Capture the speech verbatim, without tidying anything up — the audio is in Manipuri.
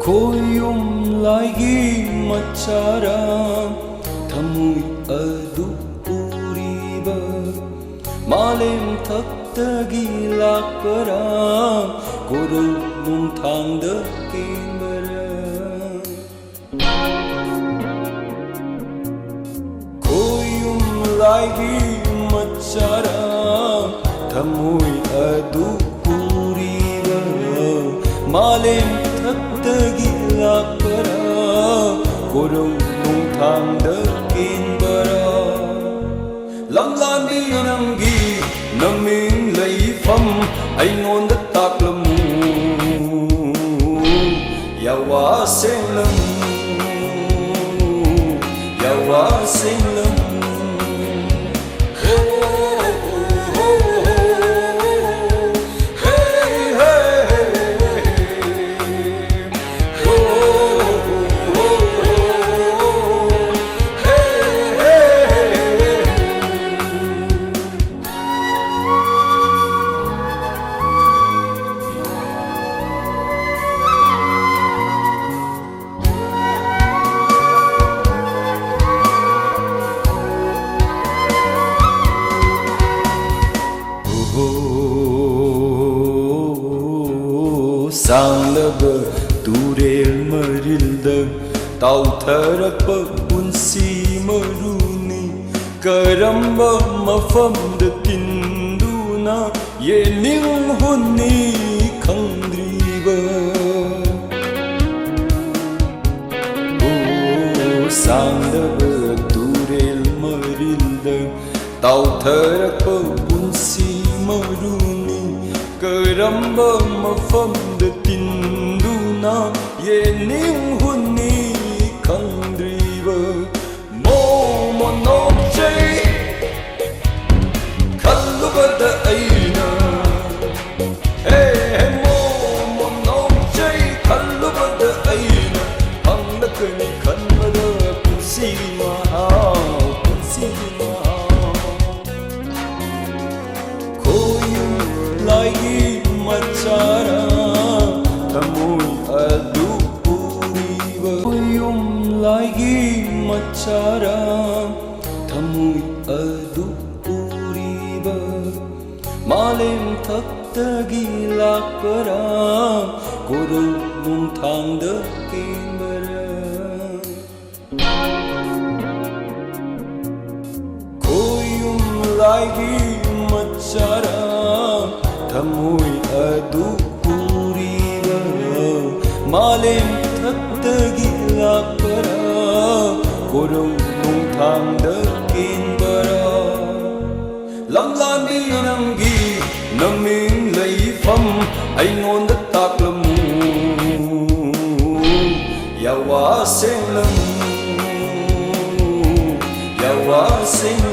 ꯈꯣꯏꯌꯨꯝ ꯂꯥꯏꯒꯤ ꯃꯆꯥꯔꯥ, ꯊꯃꯣꯏ ꯑꯗꯨ ꯄꯨꯔꯤꯕ, ꯃꯥꯂꯦꯝ ꯊꯛꯇꯒꯤ ꯂꯥꯛꯄꯔꯥ, ꯀꯣꯔꯧ ꯅꯨꯡꯊꯥꯡꯗ ꯀꯦꯟꯕꯔꯥ? ꯈꯣꯏꯌꯨꯝ ꯂꯥꯏꯒꯤ ꯃꯆꯥꯔꯥ, ꯊꯃꯣꯏ ꯑꯗꯨ ꯄꯨꯔꯤꯕ, ꯃꯥꯂꯦꯝ ꯊꯛꯇꯒꯤ ꯂꯥꯛꯄꯔꯥ, ꯀꯣꯔꯧ ꯅꯨꯡꯊꯥꯡꯗ ꯀꯦꯟꯕꯔꯥ? ꯂꯝꯂꯥꯟꯕꯤ ꯅꯪꯒꯤ ꯅꯃꯤꯡ ꯂꯩꯐꯝ ꯑꯩꯉꯣꯟꯗ ꯇꯥꯛꯂꯝꯃꯨ꯫ ꯌꯥꯋꯥ ꯁꯦꯡꯂꯝꯃꯨ, ꯌꯥꯋꯥ ꯁꯦꯡꯂꯝꯃꯨ꯫ ꯍꯣ, ꯍꯣ, ꯍꯣ, ꯍꯣ, ꯍꯣ, ꯍꯣ꯫ ꯍꯦ, ꯍꯦ, ꯍꯦ, ꯍꯦ, ꯍꯦ꯫ ꯁꯥꯡꯂꯕ ꯇꯨꯔꯦꯜ ꯃꯔꯤꯜꯗ ꯇꯥꯎꯊꯔꯛꯄ ꯄꯨꯟꯁꯤ ꯃꯔꯨꯅꯤ꯫ ꯀꯔꯝꯕ ꯃꯐꯝꯗ ꯇꯤꯟꯗꯨꯅ ꯌꯦꯅꯤꯡ ꯍꯨꯟꯅꯤ ꯈꯪꯗ꯭ꯔꯤꯕ? ꯑꯣ, ꯁꯥꯡꯂꯕ ꯇꯨꯔꯦꯜ ꯃꯔꯤꯜꯗ ꯇꯥꯎꯊꯔꯛꯄ ꯄꯨꯟꯁꯤ ꯃꯔꯨꯅꯤ꯫ ꯀꯔꯝꯕ ꯃꯐꯝꯗ ꯇꯤꯟꯗꯨꯅ ꯌꯦꯅꯤꯡ ꯍꯨꯟꯅꯤ ꯈꯪꯗ꯭ꯔꯤꯕ? ꯃꯣꯃꯣ ꯅꯣꯛꯆꯩ ꯈꯜꯂꯨꯕꯗ ꯑꯩꯅ, ꯍꯦ, ꯍꯦ, ꯃꯣꯃꯣ ꯅꯣꯛꯆꯩ ꯈꯜꯂꯨꯕꯗ ꯑꯩꯅ ꯍꯪꯂꯛꯀꯅꯤ ꯈꯟꯕꯗ ꯄꯨꯟꯁꯤ ꯃꯍꯥꯎ, ꯄꯨꯟꯁꯤ ꯃꯍꯥꯎ꯫ ꯈꯣꯏꯌꯨꯝ ꯂꯥꯏꯒꯤ ꯃꯆꯥꯔꯥ, ꯊꯃꯣꯏ ꯑꯗꯨ ꯂꯥꯏꯒꯤ ꯃꯆꯥꯔꯥ, ꯊꯃꯣꯏ ꯑꯗꯨ ꯄꯨꯔꯤꯕ, ꯃꯥꯂꯦꯝ ꯊꯛꯇꯒꯤ ꯂꯥꯛꯄꯔꯥ, ꯀꯣꯔꯧ ꯅꯣꯡꯊꯥꯡꯗ ꯀꯦꯟꯕꯔꯥ? ꯈꯣꯌꯨꯝ ꯂꯥꯏꯒꯤ ꯃꯆꯥꯔꯥ, ꯊꯃꯣꯏ ꯑꯗꯨ ꯄꯨꯔꯤꯕ, ꯃꯥꯂꯦꯝ ꯊꯛꯇꯒꯤ ꯂꯥꯛꯄꯔꯥ, ꯀꯣꯔꯧ ꯅꯣꯡꯊꯥꯡꯗ ꯀꯦꯟꯕꯔꯥ? ꯂꯝꯂꯥꯟꯕꯤ ꯅꯪꯒꯤ ꯅꯃꯤꯡ ꯂꯩꯐꯝ ꯑꯩꯉꯣꯟꯗ ꯇꯥꯛꯂꯝꯃꯨ꯫ ꯌꯥꯋꯥ ꯁꯦꯡꯂꯝꯃꯨ, ꯌꯥꯋꯥ ꯁꯦꯡꯂꯝꯃꯨ꯫